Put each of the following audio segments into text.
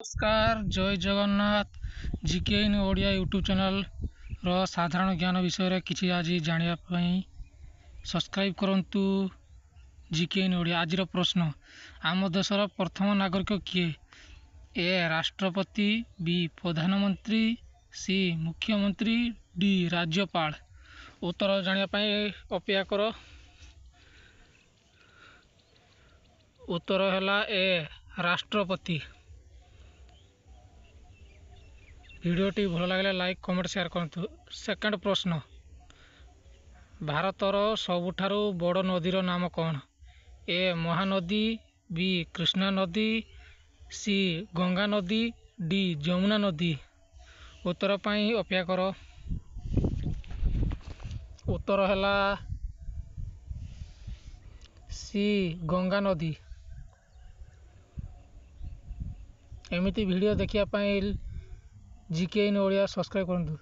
ନମସ୍କାର, ଜୟ Jagannath. GK in Odia YouTube ଚ୍ୟାନେଲ୍ର ସାଧାରଣ ଜ୍ଞାନ ବିଷୟରେ କିଛି ଆଜି ଜାଣିବା ପାଇଁ ସବସ୍କ୍ରାଇବ୍ କରନ୍ତୁ ଜିକେ ଇନ୍ ଓଡ଼ିଆ। ଆଜିର ପ୍ରଶ୍ନ, ଆମ ଦେଶର ପ୍ରଥମ ନାଗରିକ କିଏ? ଏ ରାଷ୍ଟ୍ରପତି, ବି ପ୍ରଧାନମନ୍ତ୍ରୀ, ସି ମୁଖ୍ୟମନ୍ତ୍ରୀ, ଡି ରାଜ୍ୟପାଳ। ଉତ୍ତର ଜାଣିବା ପାଇଁ ଅପେକ୍ଷା କର। ଉତ୍ତର ହେଲା ଏ ରାଷ୍ଟ୍ରପତି। ଭିଡ଼ିଓଟି ଭଲ ଲାଗିଲେ ଲାଇକ୍, କମେଣ୍ଟ, ସେୟାର କରନ୍ତୁ। ସେକେଣ୍ଡ ପ୍ରଶ୍ନ, ଭାରତର ସବୁଠାରୁ ବଡ଼ ନଦୀର ନାମ କ'ଣ? ଏ ମହାନଦୀ, ବି କୃଷ୍ଣା ନଦୀ, ସି ଗଙ୍ଗା ନଦୀ, ଡି ଯମୁନା ନଦୀ। ଉତ୍ତର ପାଇଁ ଅପେକ୍ଷା କର। ଉତ୍ତର ହେଲା ସି ଗଙ୍ଗା ନଦୀ। ଏମିତି ଭିଡ଼ିଓ ଦେଖିବା ପାଇଁ ଜିକେ ଇନ୍ ଓଡ଼ିଆ ସବସ୍କ୍ରାଇବ୍ କରନ୍ତୁ।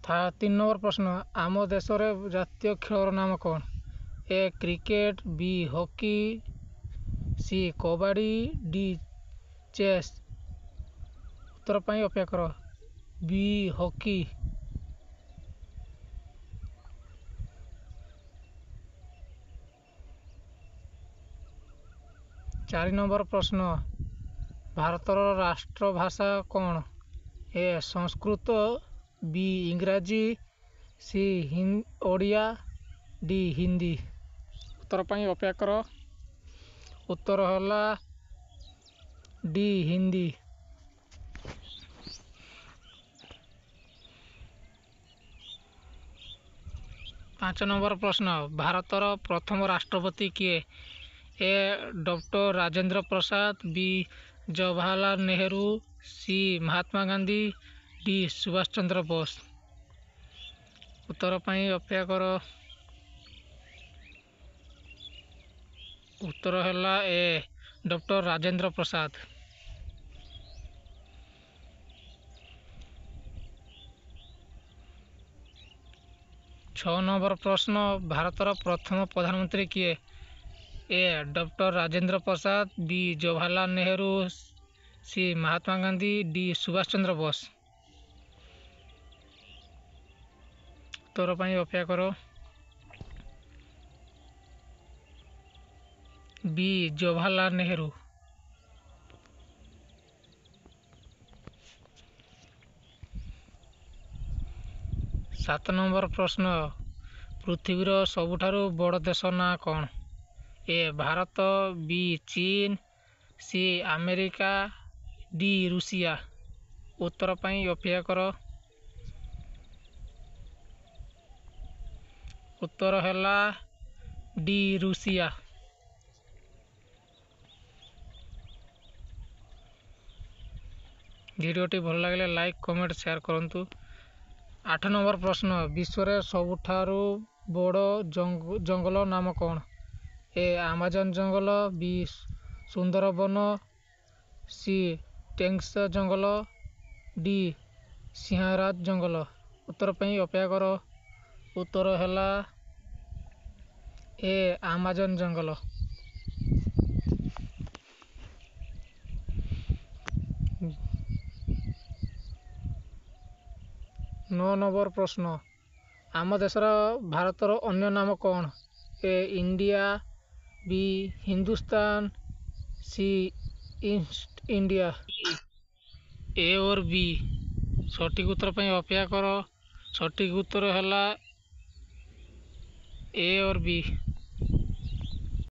3 ନମ୍ବର ପ୍ରଶ୍ନ, ଆମ ଦେଶରେ ଜାତୀୟ ଖେଳର ନାମ କ'ଣ? A cricket, B hockey, C kabaddi, D chess. ଉତ୍ତର ପାଇଁ ଅପେକ୍ଷା କର। ବି ହକି। 4 ନମ୍ବର ପ୍ରଶ୍ନ, ଭାରତର ରାଷ୍ଟ୍ରଭାଷା କ'ଣ? ଏ ସଂସ୍କୃତ, ବି ଇଂରାଜୀ, ସି ଓଡ଼ିଆ, ଡି ହିନ୍ଦୀ। ଉତ୍ତର ପାଇଁ ଅପେକ୍ଷା କର। ଉତ୍ତର ହେଲା ଡି ହିନ୍ଦୀ। 5 ନମ୍ବର ପ୍ରଶ୍ନ, ଭାରତର ପ୍ରଥମ ରାଷ୍ଟ୍ରପତି କିଏ? ଏ ଡକ୍ଟର ରାଜେନ୍ଦ୍ର ପ୍ରସାଦ, ବି ଜବାହରଲାଲ ନେହେରୁ, ସି ମହାତ୍ମା ଗାନ୍ଧୀ, ଡି ସୁଭାଷ ଚନ୍ଦ୍ର ବୋଷ। ଉତ୍ତର ପାଇଁ ଅପେକ୍ଷା କର। ଉତ୍ତର ହେଲା ଏ ଡକ୍ଟର ରାଜେନ୍ଦ୍ର ପ୍ରସାଦ। 6 ନମ୍ବର ପ୍ରଶ୍ନ, ଭାରତର ପ୍ରଥମ ପ୍ରଧାନମନ୍ତ୍ରୀ କିଏ? ଏ ଡକ୍ଟର ରାଜେନ୍ଦ୍ର ପ୍ରସାଦ, ବି ଜବାହରଲାଲ ନେହେରୁ, ସି ମହାତ୍ମା ଗାନ୍ଧୀ, ଡି ସୁଭାଷ ଚନ୍ଦ୍ର ବୋଷ। ଉତ୍ତର ପାଇଁ ଅପେକ୍ଷା କର। ବି ଜବାହରଲାଲ ନେହେରୁ। 7 ନମ୍ବର ପ୍ରଶ୍ନ, ପୃଥିବୀର ସବୁଠାରୁ ବଡ଼ ଦେଶ ନାଁ କ'ଣ? ଏ ଭାରତ, ବି ଚୀନ, ସି ଆମେରିକା, ଡି ରୁଷିଆ। ଉତ୍ତର ପାଇଁ ଅପେକ୍ଷା କର। ଉତ୍ତର ହେଲା ଡି ରୁଷିଆ। ଭିଡ଼ିଓଟି ଭଲ ଲାଗିଲେ ଲାଇକ୍, କମେଣ୍ଟ, ସେୟାର କରନ୍ତୁ। 8 ନମ୍ବର ପ୍ରଶ୍ନ, ବିଶ୍ୱରେ ସବୁଠାରୁ ବଡ଼ ଜଙ୍ଗଲ ନାମ କ'ଣ? ଏ ଆମାଜନ ଜଙ୍ଗଲ, ବି ସୁନ୍ଦରବନ, ସି ଟେଙ୍ଗସ ଜଙ୍ଗଲ, ଡି ସିଂହରାଜ ଜଙ୍ଗଲ। ଉତ୍ତର ପାଇଁ ଅପେକ୍ଷା କର। ଉତ୍ତର ହେଲା ଏ ଆମାଜନ ଜଙ୍ଗଲ। 9 ନମ୍ବର ପ୍ରଶ୍ନ, ଆମ ଦେଶର ଭାରତର ଅନ୍ୟ ନାମ କ'ଣ? ଏ ଇଣ୍ଡିଆ, ବି ହିନ୍ଦୁସ୍ତାନ, ସି ଇଷ୍ଟ ଇଣ୍ଡିଆ। ଏ ଓର ବି। ସଠିକ୍ ଉତ୍ତର ପାଇଁ ଅପେକ୍ଷା କର। ସଠିକ୍ ଉତ୍ତର ହେଲା ଏ ଓର ବି।